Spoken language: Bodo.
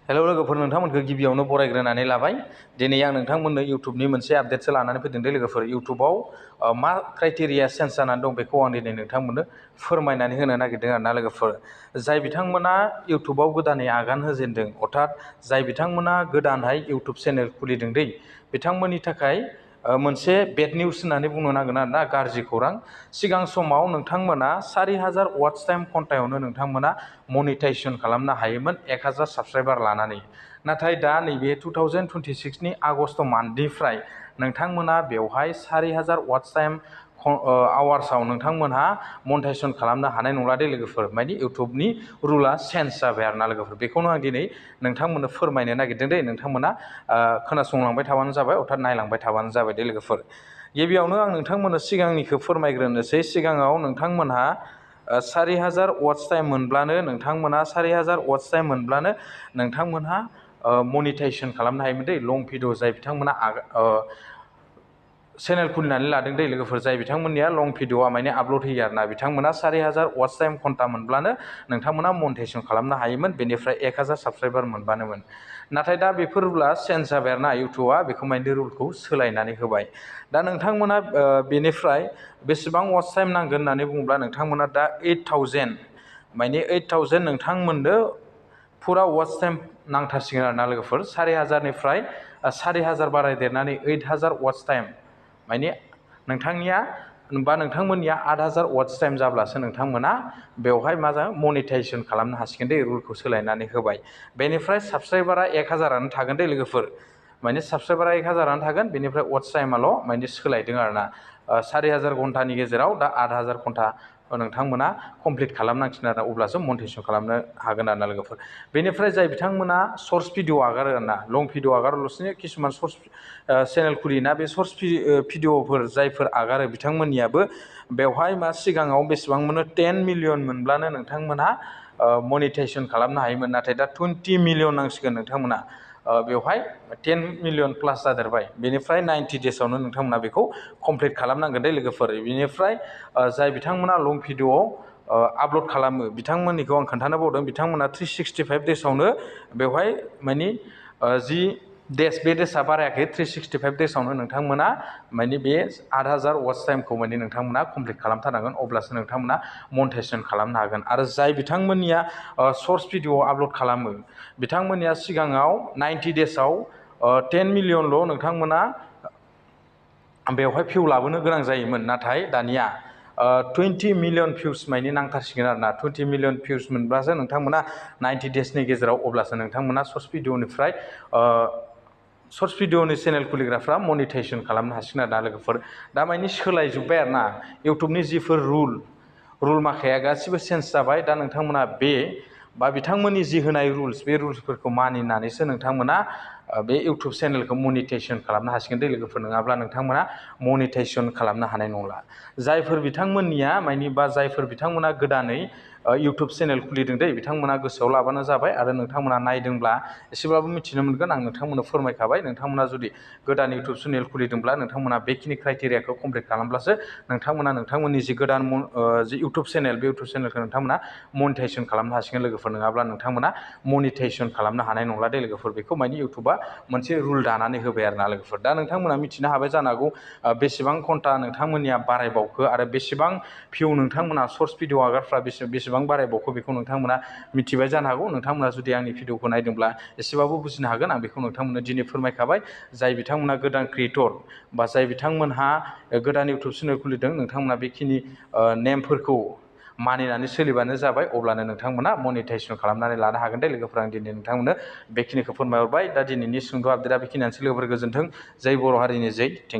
हेलो लोगोफोर, नोंथांमोनखौ गिबियावनो बरायग्रोनानै लाबाय। दिनै आं नोंथांमोननो इउटुबनि मोनसे आपडेटसो लानानै फैदों दे लोगोफोर। इउटुबाव मा क्राइटेरिया चेन्ज जानानै दं बेखौ आं दिनै नोंथांमोननो फोरमायनानै होनो नागिरदों आरोना लोगोफोर। जाय बिथांमोना इउटुबाव गोदानै आगान होजेनदों, अर्थात जाय बिथांमोना गोदानहाय इउटुब चेनेल खुलिदों दै, बिथांमोननि थाखाय मोनसे बेड निउस होननानै बुंनो नांगोन आरोना, गाज्रि खौरां। सिगां समाव नोंथांमोना 4000 वाट्स टाइम घन्टायावनो नोंथांमोना मनिटाइजेसन खालामनो हायोमोन 1000 साबस्क्राइबार लानानै। नाथाय दा नैबे 2026 नि आगस्ट मान्थनिफ्राय नोंथांमोना बेवहाय 4000 वाट्स टाइम आवार्सआव नोंथांमोनहा मनिटाइजेसन खालामनो हानाय नंला दे लोगोफोर। माने इउटुबनि रुला चेन्ज जाबाय आरोना लोगोफोर। बेखौनो आं दिनै नोंथांमोननो फोरमायनो नागिरदों दे। नोंथांमोना खोनासंलांबाय थाबानो जाबाय, अर्थात नायलांबाय थाबानो जाबाय दे लोगोफोर। गिबियावनो आं नोंथांमोननो सिगांनिखौ फोरमायग्रोनोसै। सिगाङाव नोंथांमोनहा 4000 वाट्स टाइम मोनब्लानो नोंथांमोनहा मनिटाइजेसन खालामनो हायोमोन दै। लं भिडिअ जाय बिथांमोना चेनेल खुलिनानै लादों दै लोगोफोर, जाय बिथांमोननिया लं भिडिअआ माने आपल'ड होयो आरोना, बिथांमोना 4000 वाट्स टाइम घन्टा मोनब्लानो नोंथांमोना मनिटाइजेसन खालामनो हायोमोन, बेनिफ्राय 1000 साबस्क्राइबार मोनबानोमोन। नाथाय दा बेफोर रुला चेन्ज जाबाय आरोना, इउटुबआ बेखौ माने रुलखौ सोलायनानै होबाय। दा नोंथांमोना बेनिफ्राय बेसेबां वाट्स टाइम नांगोन होननानै बुङोब्ला नोंथांमोना दा 8000 माने 8000 नोंथांमोननो फुरा वाट्स टाइम नांथारसिगोन आरोना लोगोफोर। 4000निफ्राय 4000 बारायदेरनानै 8000 वाट्स टाइम, माने नोंथांमोननिया 8000 वाट्स टाइम जाब्लासो नोंथांमोना बेवहाय मा जागोन, मनिटाइजेसन खालामनो हासिगोन दे। रुलखौ सोलायनानै होबाय। बेनिफ्राय साबस्क्राइबारा 1000आनो थागोन दे लोगोफोर। माने साबस्क्राइबारा 1000आनो थागोन, बेनिफ्राय वाट्स टाइमाल' माने सोलायदों आरोना। 4000 घन्टानि गेजेराव दा 8000 घन्टा नोंथांमोना कमप्लिट खालामनांसिगोन आरो, अब्लासो मनिटाइजेसन खालामनो हागोन आरोना लोगोफोर। बेनिफ्राय जाय बिथांमोना सर्ट्स भिडिअ आगारो आरोना, लं भिडिअ आगारल'सैनो किसुमान सर्ट्स चेनेल खुलियोना, बे सर्ट्स भिडिअफोर जायफोर आगारो बिथांमोननियाबो बेवहाय मा सिगाङाव बेसेबां मोनो, 10 मिलियन मोनब्लानो नोंथांमोनहा मनिटाइजेसन खालामनो हायोमोन। नाथाय दा 20 मिलियन नांसिगोन नोंथांमोना। बेवहाय 10 मिलियन प्लास जादेरबाय। बेनिफ्राय 90 डेसआवनो नोंथांमोना बेखौ कमप्लिट खालामनांगोन दे लोगोफोर। बेनिफ्राय जाय बिथांमोना लं भिडिअ आपल'ड खालामो बिथांमोननिखौ आं खोन्थानो बावदों, बिथांमोना 365 डेसआवनो बेवहाय माने जि डेस, बे डेसआ बारायाखै, 365 डेसआवनो नोंथांमोना माने बे 8000 वाट्स टाइमखौ माने नोंथांमोना कमप्लिट खालामथारनांगोन, अब्लासो नोंथांमोना मनिटाइजेसन खालामनो हागोन। आरो जाय बिथांमोननिया सर्ट्स भिडिअ आपल'ड खालामो बिथांमोननिया सिगाङाव 90 डेसआव 10 मिलियनल' नोंथांमोना बेवहाय भिउ लाबोनो गोनां जायोमोन। नाथाय दानिया 20 मिलियन भिउस माने नांथारसिगोन आरोना। 20 मिलियन भिउस मोनब्लासो नोंथांमोना 90 डेसनि गेजेराव, अब्लासो नोंथांमोना सर्ट्स भिडिअनि चेनेल खुलिग्राफ्रा मनिटाइजेसन खालामनो हासिगोन आरोना लोगोफोर। दा माने सोलायजोब्बाय आरोना, इउटुबनि जिफोर रुल माखाया गासिबो चेन्ज जाबाय। दा नोंथांमोना बिथांमोननि जि होनाय रुल्स, बे रुल्सफोरखौ मानिनानैसो नोंथांमोना बे इउटुब चेनेलखौ मनिटाइजेसन खालामनो हासिगोन दे लोगोफोर। नङाब्ला नोंथांमोना मनिटाइजेसन खालामनो हानाय नंला। जायफोर बिथांमोना गोदानै इउटुब चेनेल खुलिदों दै, बिथांमोना गोसोआव लाबानो जाबाय। आरो नोंथांमोना नायदोंब्ला एसेब्लाबो मिथिनो मोनगोन। आं नोंथांमोननो फोरमायखाबाय, नोंथांमोना जुदि गोदान इउटुब चेनेल खुलिदोंब्ला नोंथांमोना बेखिनि क्राइटेरियाखौ कमप्लिट खालामब्लासो नोंथांमोना नोंथांमोननि जि गोदान जि इउटुब चेनेल, बे इउटुब चेनेलखौ नोंथांमोना मनिटाइजेसन खालामनो हासिगोन लोगोफोर। नङाब्ला नोंथांमोना मनिटाइजेसन खालामनो हानाय नंला दे लोगोफोर। बेखौ माने इउटुबआ मोनसे रुल दानानै होबाय आरोना लोगोफोर। दा नोंथांमोना मिथिनो हाबाय जानो हागौ बेसेबां घन्टा नोंथांमोननिया बारायबावखो, आरो बेसेबां भिउ नोंथांमोना सर्ट्स भिडिअ आगारफ्रा बेसेबां बारायबावखो, बेखौ नोंथांमोना मिथिबाय जानो हागौ। नोंथांमोना जुदि आंनि भिडिअखौ नायदोंब्ला एसेबाबो बुजिनो हागोन। आं बेखौ नोंथांमोननो दिनै फोरमायखाबाय। जाय बिथांमोना गोदान क्रिएटर बा जाय बिथांमोनहा गोदान इउटुब चेनेल खुलिदों, नोंथांमोना बेखिनि नेमफोरखौ मानिनानै सोलिबानो जाबाय। अब्लानो नोंथांमोना मनिटाइजेसन खालामनानै लानो हागोन दे लोगोफोर। आं दिनै नोंथांमोननो बेखिनिखौ फोरमायहरबाय। दा दिनैनि सुंद' आपडेटआ बेखिनियानोसै लोगोफोर। गोजोन्थों। जै बर' हारिनि जै। Thank you.